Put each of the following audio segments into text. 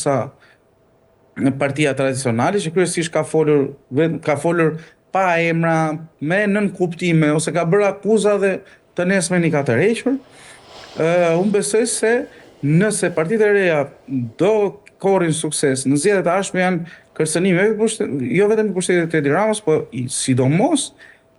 sa në partia tradicionale që kryesisht ka folur vetëm ka folur pa emra, me nënkuptime ose ka bërë akuza dhe të nesërmen i ka tërhequr. Ë unë besoj se nëse partitë e reja do korrin sukses në zgjedhjet e ardhshme janë kërcënime jo vetëm i pushtetit të Edi Ramës, po sidomos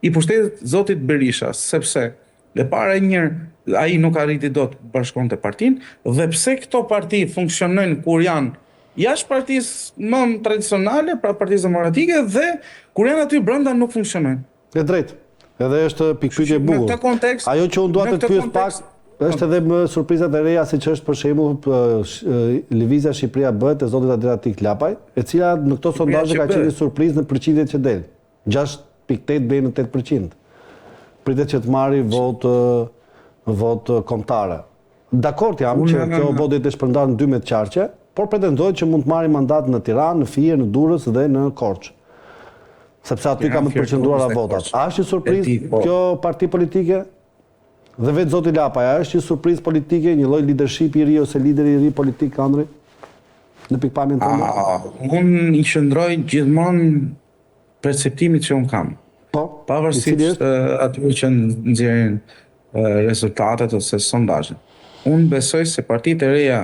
i pushtetit të zotit Berisha, sepse e para njëherë ai nuk arriti dot të bashkonte partinë dhe pse këto parti funksionojnë kur janë jashtë partisë më tradicionale, pra Partisë Demokratike dhe kur janë aty brenda nuk funksionojnë. E drejtë. Edhe është pikëpyetje e bukur. Në këtë kontekst, ajo që unë dua të pyes pak është edhe më surprizat e reja siç është për shembull Lëvizja Shqipëria bëhet e zotit Adriatik Lapaj, e cila në këto sondazhe ka qenë një surprizë në përqindjet që del. 6.8 deri në 8%. Pritet që të marri votë votë kombëtare. Dakord jam që kjo votë do të shpërndarë në 12 qarqe, por pretendohet që mund të marri mandat në Tiranë, në Fier, në Durrës dhe në Korçë. Sepse aty ka më të përqendruara votat. A është një surprizë po. kjo parti politike? Dhe vetë zoti Lapaj, a është një surprizë politike, një lloj leadership i ri ose lideri i ri politik Andri? Në pikëpamjen tënde? Unë i qëndroj gjithmonë perceptimit që unë kam. Po, pavarësisht atyre që nxjerrin rezultatet ose sondazhet. Unë besoj se partitë e reja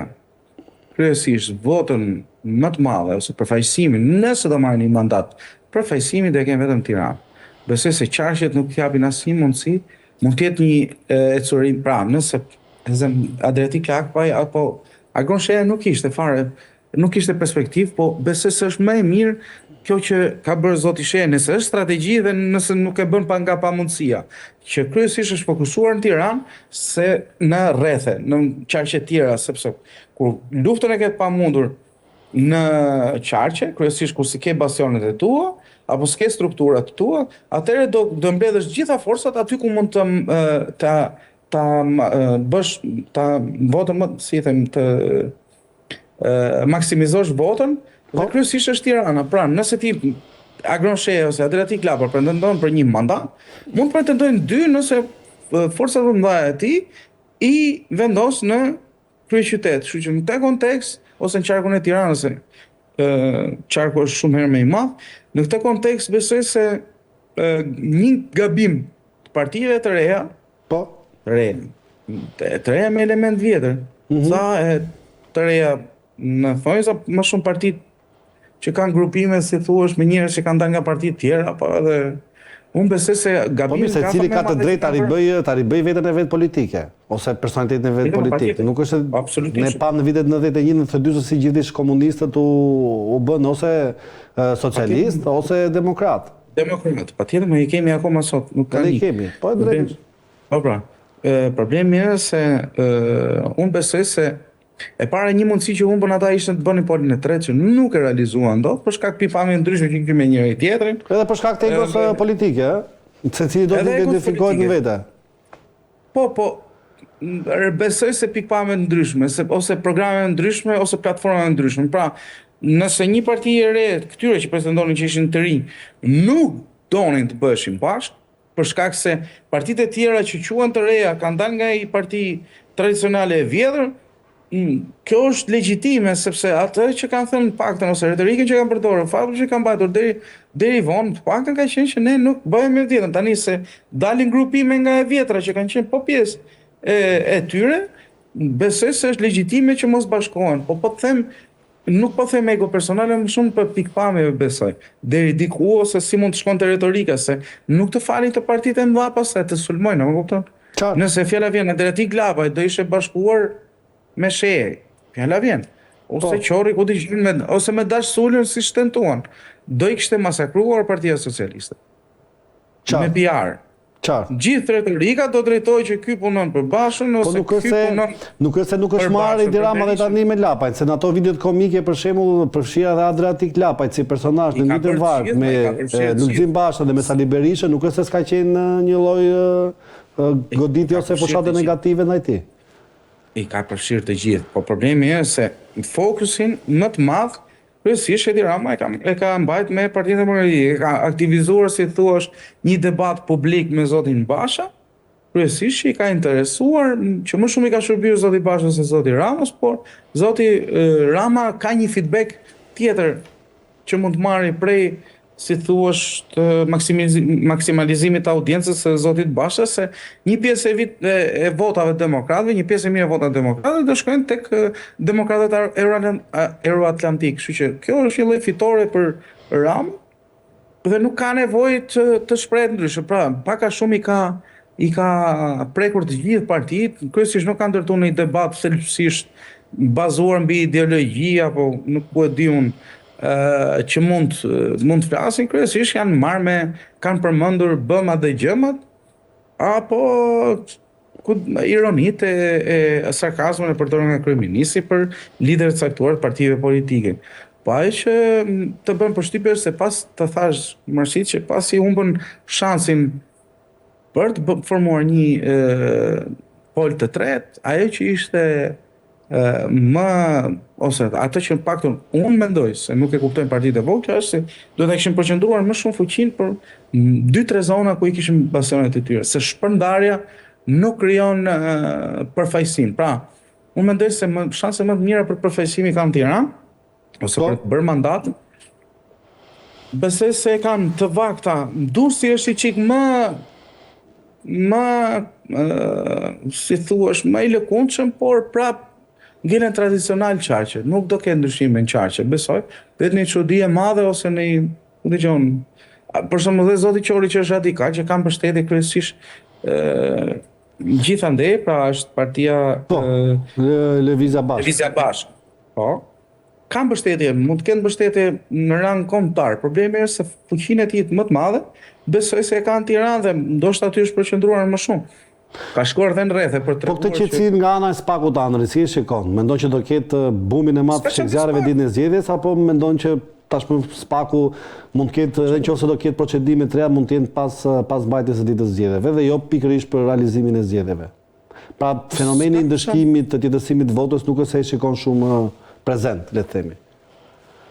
kryesisht votën më të madhe ose përfaqësimin, nëse do marrin një mandat, përfaqësimin do e kenë vetëm në Tiranë. Besoj se qarqet nuk japin asnjë mundësi, mund të jetë një ecuri, pra nëse e zëm Adriatik Lapaj apo Agron Shehaj nuk ishte fare Nuk kishte perspektivë, po besoj se është më e mirë kjo që ka bërë zoti Shehaj, nëse është strategji dhe nëse nuk e bën pa nga pamundësia, që kryesisht është fokusuar në Tiranë se në rrethe, në qarqe tjera, sepse kur luftën e ke të pamundur në qarqe, kryesisht kur s'i ke bastionet e tua, apo s'ke strukturat e tua, atëherë do do mbledhësh gjitha forcat aty ku mund të ta ta bësh ta votën më, si i them, të maksimizosh votën dhe po. kryesisht është Tirana. Pra, nëse ti Agron Shehaj ose Adriatik Lapaj pretendon për një mandat, mund të pretendojnë dy nëse forcat më mëdha e tij i vendos në kryeqytet. Kështu që në këtë kontekst ose në qarkun e Tiranës, ë qarku është shumë herë më i madh, në këtë kontekst besoj se ë, një gabim të partive të reja Po. Të reja. Të reja me element vjetër. Mm -hmm. Sa e të reja në thonjëza më shumë partitë që kanë grupime si thuash me njerëz që kanë dalë nga partitë tjera, apo edhe unë besoj se gabimi po mirë, secili ka të drejtë ta ribëjë, ta ribëjë veten e vet politike ose personalitetin e vet politik. Nuk është absolutisht. Ne pamë në vitet 91, 92 se si gjithë ish komunistët u u bënë ose socialistë ose demokratë. Demokrat, patjetër, më i kemi akoma sot, nuk ka një. I kemi, po e drejtë. Po pra, problemi është se e, unë besoj se e para një mundësi që humbën ata ishte të bënin polin e tretë që nuk e realizuan dot për shkak pikëpamje ndryshme që kishin me njëri tjetrin. Edhe për shkak të egos politike, ë? Secili do të identifikohet në vete. Po, po, besoj se pikëpamje të ndryshme, se ose programe të ndryshme ose platforma të ndryshme. Pra, nëse një parti e re këtyre që pretendonin që ishin të rinj, nuk donin të bëheshin bashkë, për shkak se partitë e tjera që quhen të reja kanë dalë nga një parti tradicionale e vjetër, Kjo është legjitime sepse atë që kanë thënë të paktën ose retorikën që kanë përdorur, faktin që kanë mbajtur deri deri vonë, të paktën ka qenë që ne nuk bëhemi me vjetrën. Tani se dalin grupime nga e vjetra që kanë qenë po pjesë e e tyre, besoj se është legjitime që mos bashkohen. Po po të them nuk po them ego personale, më shumë për pikëpamje besoj. Deri diku ose si mund të shkonte retorika se nuk të falin të partitë e mëdha pastaj të sulmojnë, më kupton? Qartë. Nëse fjala vjen Adriatik Lapaj do ishte bashkuar me Shehaj. Fjala vjen. Ose po. Qorri ku di me ose me Dash Sulën siç tentuan. Do i kishte masakruar Partia Socialiste. Qartë. Me PR. Qartë. Gjithë retorika do drejtohej që ky punon për Bashën po ose po ky punon Nuk është se nuk është marrë Edi Rama dhe tani me Lapajn, se në ato videot komike për shembull përfshira dhe Adriatik Lapajt si personazh në një varg me Lulzim Bashën dhe me Sali Berishën, nuk është se s'ka qenë një lloj goditje ose fushatë negative ndaj tij. I ka përfshirë të gjithë, po problemi është se fokusin më të madh kryesisht Edi Rama e ka e ka mbajt me Partinë Demokratike, e ka aktivizuar si thua një debat publik me zotin Basha. kryesisht që i ka interesuar, që më shumë i ka shërbyer zoti Basha se zoti Ramës, por zoti Rama ka një feedback tjetër që mund të marrë prej si thuash të maksimalizimit të audiencës së zotit Basha se një pjesë e vit e, e votave demokratëve, një pjesë e mirë e votave demokratëve do shkojnë tek demokratët euroatlantik, kështu që kjo është një lloj fitore për Ramën dhe nuk ka nevojë të të shprehet ndryshe. Pra, pak a shumë i ka i ka prekur të gjithë partitë, kryesisht nuk ka ndërtuar një debat thelbësisht bazuar mbi ideologji apo nuk ku e di unë që mund mund të flasin, kryesisht janë marrë me kanë përmendur bëmat dhe gjëmat apo ku ironitë e, e sarkazmën e përdorur nga kryeministri për liderë të caktuar të partive politike. Po ajo që të bën përshtypje është se pas të thash Marsit që pasi humbën shansin për të formuar një e, pol të tretë, ajo që ishte e, më ose atë që në paktën unë mendoj se nuk e kuptojnë partitë e vogla është se duhet ta kishin përqendruar më shumë fuqinë për dy tre zona ku i kishin bastionet e tyre, se shpërndarja nuk krijon përfaqësim. Pra, unë mendoj se më shanse më të mira për përfaqësim i kanë në Tiranë ose Po. për të bërë mandat. Besoj se e kanë të vakta. Durrësi është i çik më më ë, si thuash, më i lëkundshëm, por prap ngelen tradicional qarqe. Nuk do ketë ndryshime në qarqe, besoj. Vetë një çudi e madhe ose në një, ku dëgjon, për shembull dhe zoti Qori që është radikal, që ka mbështetje kryesisht ë gjithandej, pra është partia Po, Lëvizja Bashkë. Lëvizja Bashkë. Po. Ka mbështetje, mund të kenë mbështetje në rang kombëtar. Problemi është se fuqinë e tij më të madhe, besoj se e ka në Tiranë dhe ndoshta aty është përqendruar më shumë. Ka shkuar dhe në rrethe për të Po këtë qetësi nga ana e Spakut Andri, si e shikon? Mendon që do ketë bumin e madh të fishekzjarreve ditën e zgjedhjes apo mendon që tashmë Spaku mund të ketë edhe nëse do ketë procedime të reja mund të jenë pas pas mbajtjes së ditës së zgjedhjeve dhe jo pikërisht për realizimin e zgjedhjeve. Pra fenomeni i ndëshkimit të tjetërsimit të votës nuk është se e shikon shumë prezent, le të themi.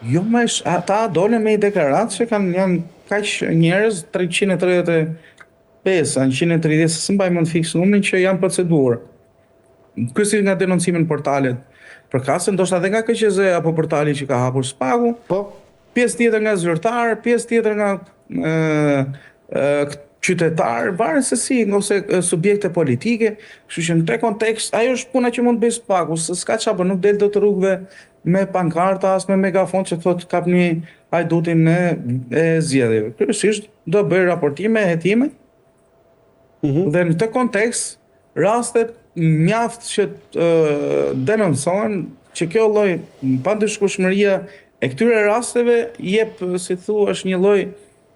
Jo, më ata dolën me një deklaratë që kanë janë kaq njerëz 335 a 130, s'e mbaj mend fiks numrin që janë proceduar. Kryesisht nga denoncimi në portalet përkatëse, ndoshta edhe nga KQZ apo portali që ka hapur Spaku. Po. Pjesë tjetër nga zyrtar, pjesë tjetër nga ë ë qytetar, varet se si, ose subjekte politike, kështu që në këtë kontekst ajo është puna që mund të bëjë Spaku, se s'ka çfarë, po nuk del dot rrugëve me pankarta as me megafon që thotë kapni hajdutin e, e zgjedhjeve. Kryesisht do bëj raportime, hetime. Dhe në këtë kontekst rastet mjaft që të denoncohen që kjo lloj pandëshkueshmëria e këtyre rasteve jep, si thuash, një lloj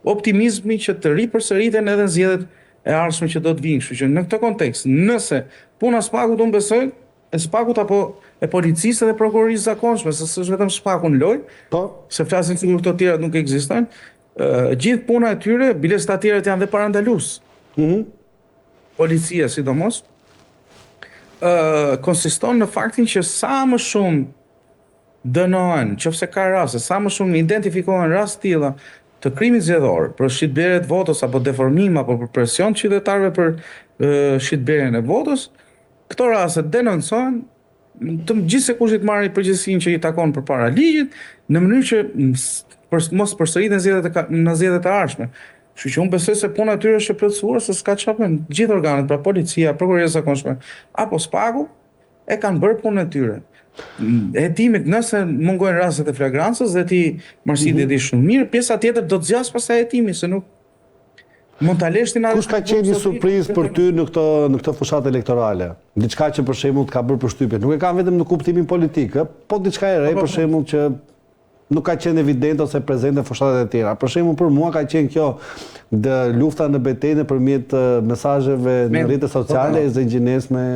optimizmi që të ripërsëriten edhe në zgjedhjet e ardhshme që do të vinë. Kështu që në këtë kontekst, nëse puna Spakut unë besoj, e Spakut apo e policisë dhe prokurorisë zakonshme, se s'është vetëm Spaku në lojë, Po. se flasin sikur këto tjerat nuk ekzistojnë, gjithë puna e tyre, biles të tjerat janë dhe parandalus. Policia sidomos, ë konsiston në faktin që sa më shumë dënohen, qofse ka raste, sa më shumë identifikohen raste të tilla të krimit zgjedhor, për shitblerje të votës apo deformim apo për presion të qytetarëve për shitblerjen e votës, këto raste denoncohen, të gjithë se kush i të marrë përgjegjësinë që i takon përpara ligjit, në mënyrë që për, mos përsëriten zgjedhjet e në zgjedhjet e ardhshme. Kështu që unë besoj se puna e tyre është e plotësuar se s'ka çfarë bën. Gjithë organet, pra policia, prokuroria e zakonshme apo SPAK-u e kanë bërë punën e tyre. Hetimit, nëse mungojnë rastet e flagrancës dhe ti Marsidi e di shumë mirë, pjesa tjetër do të zgjasë pastaj hetimi, se nuk mund ta lesh ti në Kush ka qenë një surprizë për ty në këtë në këtë fushatë elektorale? Diçka që për shembull të ka bërë përshtypje. Nuk e kam vetëm në kuptimin politik, ë, po diçka e re për shembull që nuk ka qenë evidente ose prezente në fushatat e tjera. Për shembull për mua ka qenë kjo dë lufta në betejë nëpërmjet mesazheve në rrjetet sociale e zengjines me.